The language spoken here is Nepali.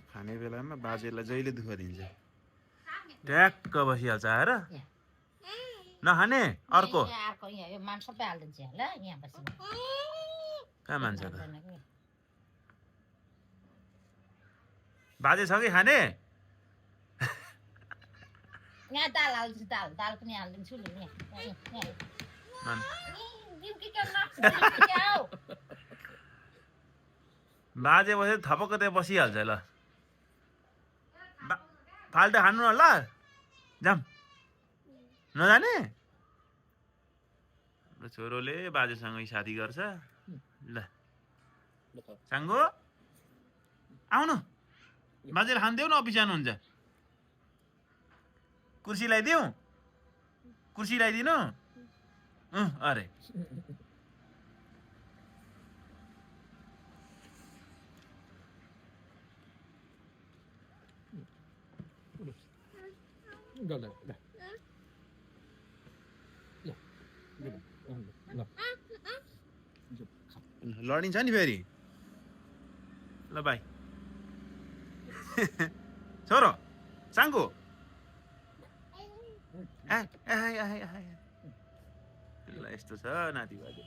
खाने बेलामा बाजेलाई जहिले दुःख दिन्छ ट्याक्क बसिहाल्छ आएर नखाने अर्को अर्को यहाँ यो मान सबै हालिदिन्छ ल यहाँ बस्नु कहाँ मान्छ त बाजे छ कि खाने यहाँ दाल हालिदिन्छु दाल पनि हालिदिन्छु नि यहाँ बाजे बसेर थपक्क त्यहाँ बसिहाल्छ ल फाल्टो खानु न ल जाम नजाने छोरोले बाजेसँगै साथी गर्छ ल साङ्गो आउनु बाजेले खानिदेऊ न अफिस जानुहुन्छ कुर्सी ल्याइदिउँ कुर्सी ल्याइदिनु अरे लडिन्छ नि फेरि ल बाई छोरो साङ्गो ल यस्तो छ नाति बाजे